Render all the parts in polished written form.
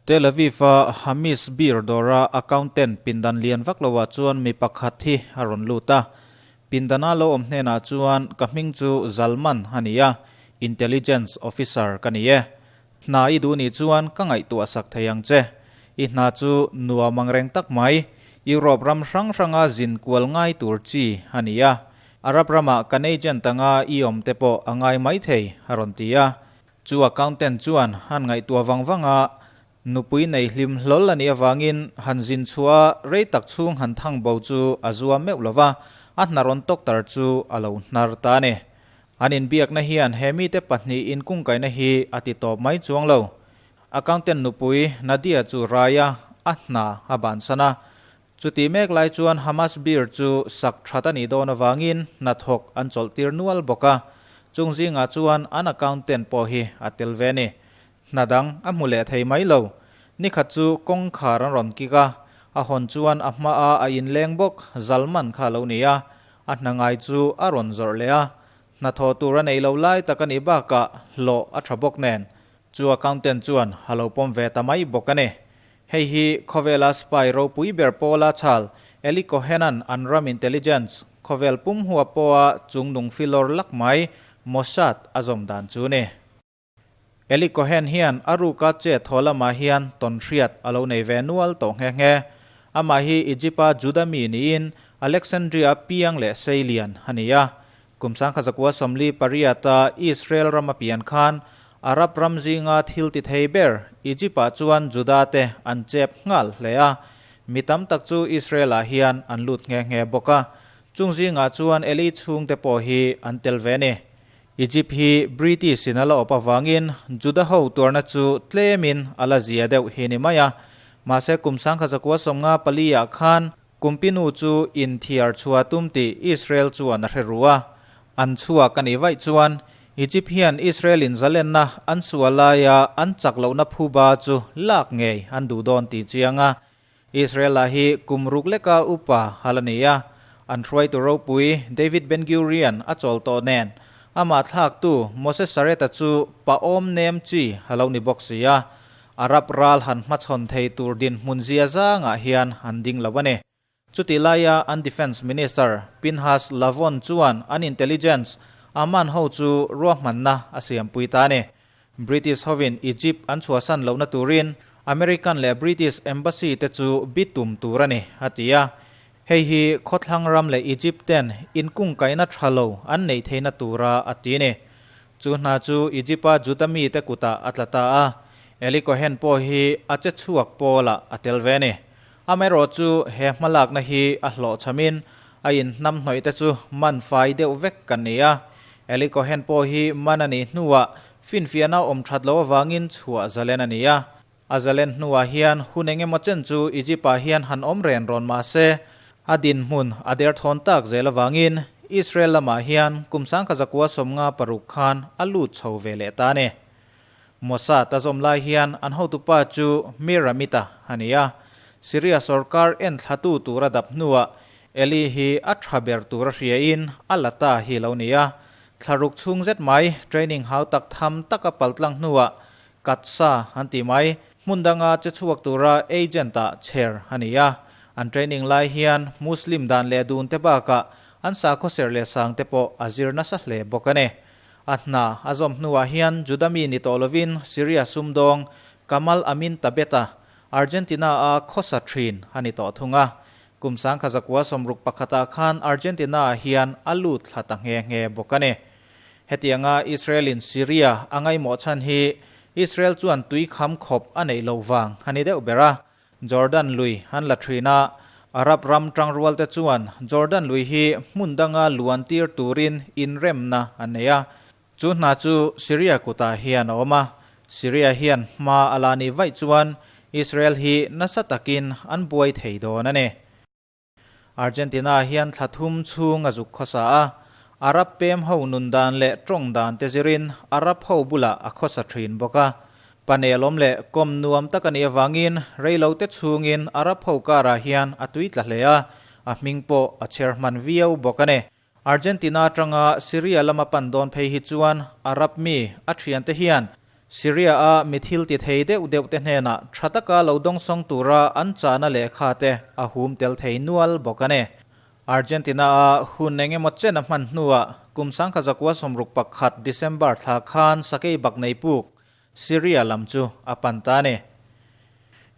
Tel Aviv-a Hamis beer dawra accountant pindan lian vak loah chuan mi pakhat hi a rawn lut a. Pindana lo awm hnenah chuan ka hming chu Zalman a ni a, Intelligence Officer ka ni e. Hna i duh nih chuan ka ngaihtuah sak thei ang che. I hna chu nuam ang reng tak mai, Europe ram hrang hranga zin kual ngai tur chi a ni a. Arab ramah kan agent anga i awm te pawh a ngai maithei, a rawn ti a. Chu accountant chuan han ngaihtuah vang vang a, nupui nei hlim hlawl a nih avangin han zin chhuah a rei tak chhung han thang bo chu a zuam meuh lo va, a hna rawn tawk tar chu a lo hnar ta a ni. An inbiakna hian he mite pahnih inkungkaihna hi a ti tawp mai chuang lo. Accountant nupui Nadia chu rai a, a hna a bansan a. Chutih mek lai chuan Hamas beer chu sak that a nih dawn avangin hnathawk an chawlhtir nual bawk a, chung zingah chuan an accountant pawh hi a tel ve a ni. Hna dang a hmu leh thei mai lo. Nikhat chu kawngkhar an rawn kik a, a hawn chuan a hmaa a inleng bawk Zalman kha a lo ni a, a hna ngai chu a rawn zawrh leh a. Hnathawh tur a nei lo lai tak a nih bakah hlawh a tha bawk nen Chu accountant chuan a lo pawm ve ta mai bawk a ni. Hei hi khawvela spy ropui ber pawla chhal Eli Cohen-a'n an ram intelligence khawvel pum huap pawha chungnung filawr lak mai Mossad a zawm dan chu ni. Eli Cohen hian a ruka chet haw lamah hian tawnhriat a lo nei ve nual tawh nghe nghe. Amah hi Egypt-a Juda mi niin Alexandria piang leh seilian a ni a. Kum 1948-a Israel ram a pian khan Arab ram zinga thil ti thei ber Egypt-ah chuan Juda-te an chep nghal hle a, mi tam tak chu Israel-ah hian an lut nghe nghe bawk a, chung zingah chuan Eli chhungte pawh hi an tel ve a ni. Egypt hi British-in a la awp avangin Juda ho tuarna chu tlemin a la zia deuh hi ni mai a, mahse kum 1954-ah khan Kumpinu chu inthiar chhuah tum tih Israel chuan a hre ru a. An chhuak a nih vaih chuan Egypt hian Israel in zalenna an sual laia an chak lohna phuba chu lak ngei an duh dawn tih chiang a. Israel lah hi kum ruk leka upa hal a ni a. An hruaitu ropui David Ben-Gurion a chawl tawh nen amah thlaktu Moses Sareta chu pahawm nem chi a lo ni bawk si a. Arab ral han hmachhawn thei tur dinhmun zia zangah hian an ding lo a ni. Chutih laia an Defence Minister Pinhas Lavon chuan an intelligence Aman ho chu ruahmanna a siampui ta a ni. British hovin Egypt an chhuahsan lohna turin American leh British Embassy te chu bitum tur a ni, a ti a. Hei hi khawthlang ram leh Egypt ten inkungkaihna tha lo an neih theihna tura a ti a ni. Chu hna chu Egypt-a Juda mite kutah a tla ta a, Eli Cohen pawh hi a che chhuak pawlah a tel ve a ni. Amaherawh chu he hmalakna hi a hlawhchhamin a inhnamhnawih te chu man fai deuh vek kan ni a. Eli Cohen pawh hi man a nih hnuah finfiahna awm that loh avangin chhuah zalen a ni a. A zalen hnuah hian hun eng emaw chen chu Egypt-ah hian han awm ren rawn mah se, a dinhmun a derthawn tak zel avangin Israel lamah hian kum 1956 khan a lut chho ve leh ta a ni. Mossad a zawm lai hian an hotupa chu Mir Amit-a a ni a, Syria sorkar enthlatu tura dap hnuah Eli hi a tha ber tura hriain a la ta hi lo ni a, thlaruk chhung zet mai training hau tak tham taka paltlang hnuah Katsa an ti mai. Hmun danga che chhuak tura agent-ah chher a ni a. An training lai hian Muslim dan leh dun te bakah an sakhaw serh leh sang te pawh a zir nasa hle bawk a ni. A hna a zawm hnuah hian Juda mi ni tawh lovin Syria sumdawng Kamal Amin Tabet-a Argentina-a khawsa thin a ni tawh thung a. Kum 1961-ah khan Argentina-ah hian a lut thla ta nghe nghe bawk a ni. Hetianga Israel-in Syria a ngaihmawh chhan hi Israel chuan tui kham khawp a neih loh vang a ni deuh ber a. Jordan lui an la thin a, Arab ram tangrualte chuan Jordan lui hi hmun danga luan tir turin inremna an nei a. Chu hna chu Syria kutah hian a awm a, Syria hian hma a la nih vaih chuan Israel hi nasa takin an buai thei dawn a ni. Argentina hian thla thum chhung a zuk khawsa a, Arab pem ho nun dan leh tawng dan te zirin Arab ho bulah a khawsa thin bawk a. Panelawm leh kawm nuam tak a nih avangin reilo te chhungin Arab ho karah hian a tui tla hle a, a hming pawh a chher hman viau bawk a ni. Argentina atanga Syria lama pan dawn phei hi chuan Arab mi a thiante hian Syria-a mi thil ti thei deuh deuh te hnenah tha taka lo dawngsawng tura an chahna lehkha te a hum tel thei nual bawk a ni. Argentina-a hun eng emaw chen a hman hnuah kum 1961 December thla khan sakei bak nei puk Syria lam chu a pan ta a ni.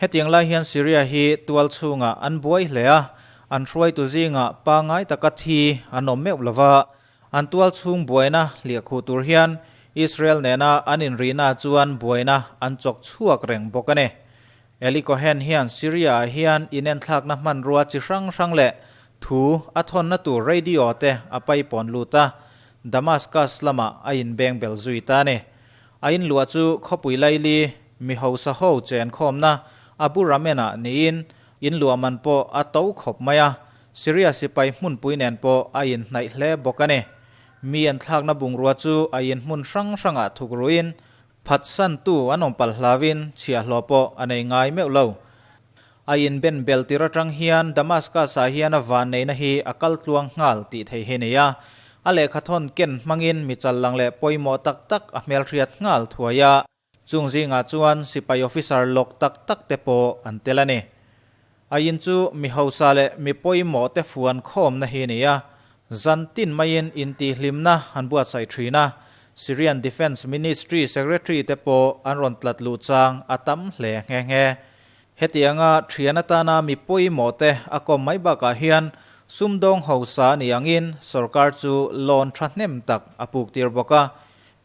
Hetiang lai hian Syria hi tual chhungah an buai hle a, an hruaitu zingah pangngai taka thi an awm meuh lova, An tual chhung buaina hliahkhuh tur hian Israel nena an inrihna chuan buaina an chawk chhuak reng bawk a ni. Eli Cohen hian Syria-ah hian inenthlakna hmanrua chi hrang hrang leh thu a thawnna tur radio te a paipawn lut a, Damascus lamah a inbeng bel zui ta a ni. A inluah chu khawpui laili mi hausa ho chenkhawmna Abu Ramen-ah niin inluah man pawh a to khawp mai a, Syria sipai hmunpui nen pawh a inhnaih hle bawk a ni. Mi an thlakna bungrua chu a inhmun hrang hrangah thuk ruin, phatsantu an awm palh hlauin chhiahhlawh pawh a nei ngai meuh lo. A inben bel tir atang hian Damascus-ah hian a vanneihna hi a kal tluang nghal tih thei hi a ni a. A lehkhathawn ken hmangin mi challang leh pawimawh tak tak a hmelhriat nghal thuai a. Chung zingah chuan sipai officer lawk tak tak te pawh an tel a ni. A in chu mi hausa leh mi pawimawh te fuan khawmna hi a ni a, zan tin maiin intihhlimna an buatsaih thin a, Syrian Defence Ministry Secretary te pawh an rawn tlat luh chang a tam hle nghe nghe. Hetianga thian atana mi pawimawh te a kawm mai bakah hian sumdawng hausa a nih angin sorkar chu loan thahnem tak a puktir bawk a,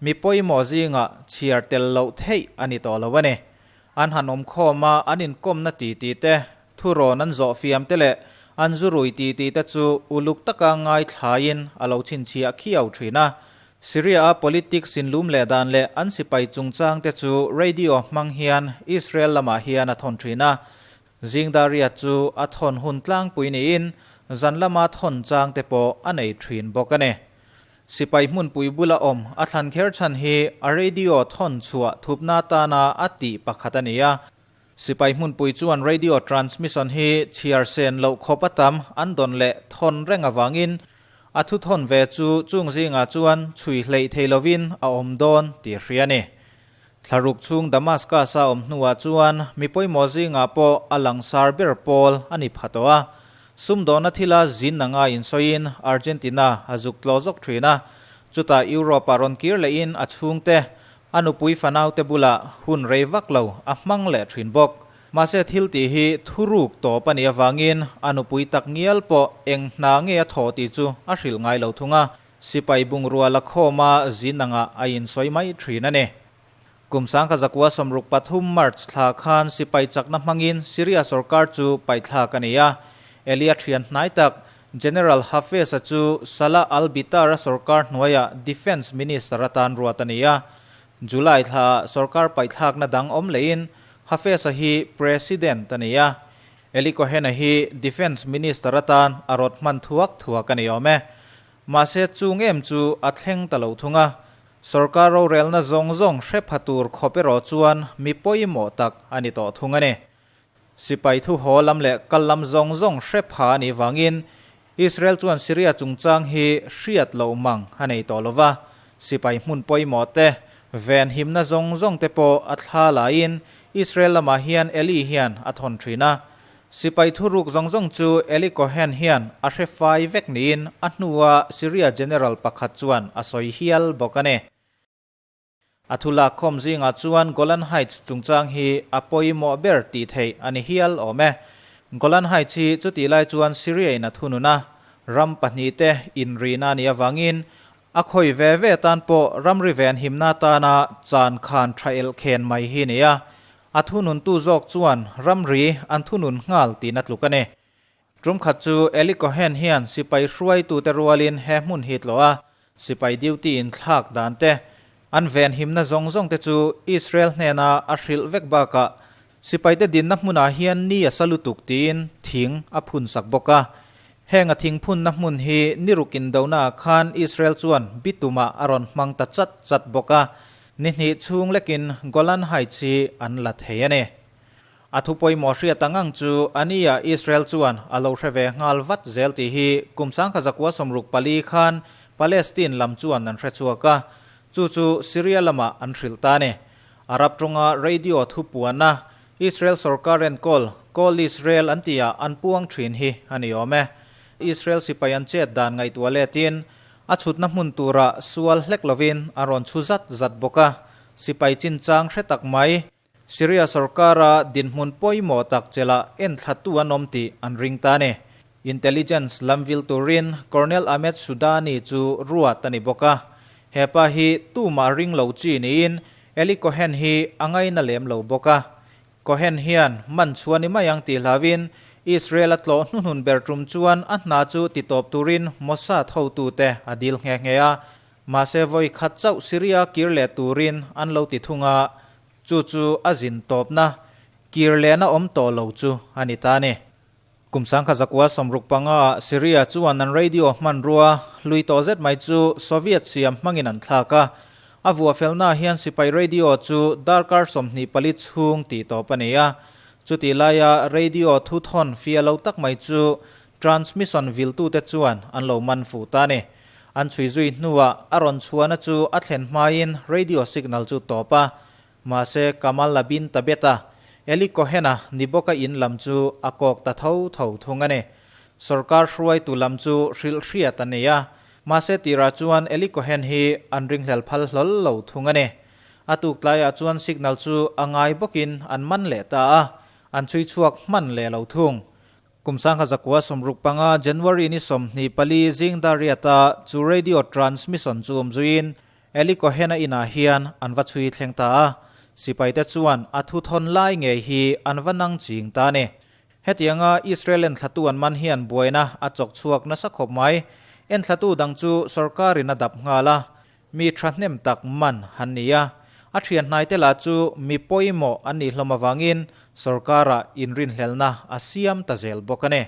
Mi pawimawh zingah chhiar tel loh theih a ni tawh lo a ni. An han awm khawm a, an inkawmna titi te, thurawn an zawh fiam te leh an zu rui titi te chu uluk taka ngaithlaiin a lo chhinchhiah khiau thin a. Syria-a politics inlum leh dan leh an sipai chungchang te chu radio hmang hian Israel lamah hian a thawn thin a. Zingdaria chu a thawn hun tlangpui niin zan lama thawn chang te pawh a nei thin bawk a ni. Sipai hmunpui bula awm a thlan kher chhan hi a radio thawn chhuah thupna atana a tih pakhat a ni a. Sipai hmunpui chuan radio transmission hi chhiar sen loh khawp a tam an dawn leh thawn reng avangin a thu thawn ve chu chung zingah chuan chhui hleih thei lovin a awm dawn tih hria a ni. Thlaruk chhung Damascus-a awm hnuah chuan mi pawimawh zingah pawh a langsar ber pawl a ni pha tawh a. Sumdawna thila zin anga insawiin Argentina a zuk tlaw zawk thin a. Chutah Europe-ah rawn kir lehin a chhungte, a nupui fanaute bulah hun rei vak lo a hmang leh thin bawk. Mahse thil tih hi thuruk tawp a nih avangin a nupui tak ngial pawh eng hna nge a thawh tih chu a hrilh ngai lo thung a. Sipai bungrua la khawma zin angah a insawi mai thin a ni. Kum 1963 March thla khan sipai chakna hmangin Syria sorkar chu paithlak a ni a. Elia thian hnai tak General Hafez-a chu Salah al-Bitar-a sorkar hnuaiah Defence Minister atan ruat a ni a. July thlaah sorkar paihthlakna dang awm lehin Hafez-a hi President a ni a. Eli Cohen-a hi Defence Minister atan a rawt hman thuak thuak a ni awm e. Mahse chung em chu a thleng ta lo thung a, sorkar rorelna zawng zawng hre pha tur khawp erawh chuan mi pawimawh tak a ni tawh thung a ni. Sipai thu haw lam leh kal lam zawng zawng hre pha a nih vangin Israel chuan Syria chungchang hi hriat loh mang a nei tawh lo va, sipai hmun pawimawh te, ven himna zawng zawng te pawh a thla laiin Israel lamah hian Eli hian a thawn thin a. Sipai thuruk zawng zawng chu Eli Cohen hian a hre fai vek niin a hnua Syria General pakhat chuan a sawi hial bawk a ni. A thu lakkhawm zingah chuan Golan Heights chungchang hi a pawimawh ber tih theih a ni hial awm e. Golan Heights hi chutih lai chuan Syria in a thunun a, ram pahnihte inrihna a nih avangin a khawi ve ve tan pawh ramri venhimna atana chan khan tha elh khen mai hi a ni a, A thununtu zawk chuan ramri an thunun nghal tihna tluk a ni. Tum khat chu Eli Cohen hian sipai hruaitute rualin he hmun hi tlawh a, sipai duty in thlak dan te, an venhimna zawng zawng te chu Israel hnena a hrilh vek bakah sipaite dinna hmunah hian ni a sa lutuk tiin thing a phun sak bawk a. Heng a thing phunna hmun hi ni ruk indonaah khan Israel chuan bitumah a rawn hmang ta chat chat bawk a, Ni hnih chhung lekin Golan Heights hi an la thei a ni. A thu pawimawh hriat ang ang chu a nia Israel chuan a lo hre ve nghal vat zel tih hi kum 1964 khan Palestine lam chuan an hre chhuak a, chu chu Syria lamah an hrilh ta a ni. Arab tawnga radio thu puana Israel sorkar enkawl Kol Israel an tihah an puang thin hi a ni awm e. Israel sipai an chet dan ngaihtuah letin a chhutna hmun tura sual hlek lovin a rawn chhu zat zat bawk a, sipai chinchang hre tak mai Syria sorkara dinhmun pawimawh tak chelh enthlatu an awm tih an ring ta a ni. Intelligence lam vil turin Colonel Ahmed Sudani chu ruat a ni bawk a. He pa hi tumah ring lo chi niin Eli Cohen hi a ngaina lem lo bawk a. Cohen hian man chhuah ni mai ang tih hlauin Israel a tlawh hnuhnun ber tum chuan a hna chu titawp turin Mossad hotute a dil nghe nghe a. Mahse vawi khat chauh Syria kir leh turin an lo ti thung a. Chu chu a zin tawpna, kir lehna awm tawh lo chu a ni ta a ni. Kum 1965 ah Syria chuan an radio hmanrua hlui tawh zet mai chu Soviet siam hmangin an thlak a. A vuahfelnaah hian sipai radio chu darkar 24 chhung tih tawp a ni a. Chutih laia radio thuthawn fia lo tak mai chu transmission viltute chuan an lo man fuh ta a ni. An chhui zui hnuah a rawn chhuahna chu a thlen hmain radio signal chu tawp a, mahse Kamal Labin Tabet-a, Eli Cohen-a ni bawka in lam chu a kawk ta tho tho thung a ni. Sorkar hruaitu lam chu hrilh hriat a ni a, mahse tirah chuan Eli Cohen hi an ringhlel phal hlawl lo thung a ni. A tuk tlaiah chuan signal chu a ngai bawkin an man leh ta a, an chhui chhuak hman leh lo thung. Kum 1965 January ni 24 zing Dariata chu radio transmission chu awm zuiin Eli Cohen-a inah hian an va chhui thleng ta a, sipaite chuan a thuthawn lai ngei hi an va nang ching ta a ni. Hetianga Israel enthlatu an man hian buaina a chawk chhuak nasa khawp mai. Enthlatu dang chu sorkarin a dap nghal a, Mi thahnem tak man han ni a, a thianhnaite lah chu mi pawimawh an nih hlawm avangin sorkarah inrinhlelna a siam ta zel bawk a ni.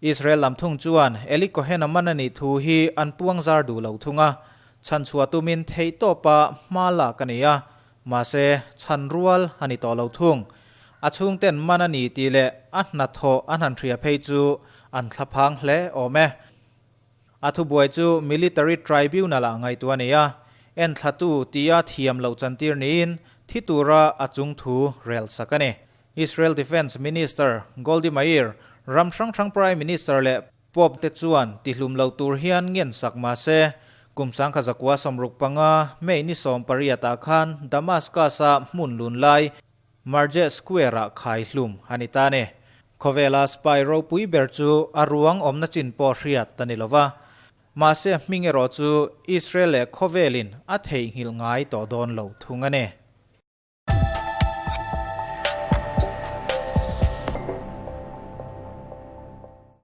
Israel lam thung chuan Eli Cohen-a man a nih thu hi an puang zar duh lo thung a, chhanchhuah tumin theihtawpa hma lak a ni a, mahse chhan rual a ni tawh lo thung. A chhungten man a ni tih leh a hnathawh an han hria phei chu an thlaphang hle awm e. A thubuai chu Military Tribunal-ah ngaihtuah a ni a, enthlatu tia thiam loh chantir niin thi tura a chung thu rel sak a ni. Israel Defence Minister Goldi Meir, ram hrang hrang Prime Minister leh Pope te chuan tihlum lo tur hian ngen sak mah se, kum 1965 May ni 18 ah khan Damascus-a hmun lun lai Marjeh Square-ah khai hlum a ni ta a ni. Khawvela spy ropui ber chu a ruang awmna chin pawh hriat a ni lo va, mahse hming erawh chu Israel leh khawvelin a theihnghilh ngai tawh dawn lo thung a ni.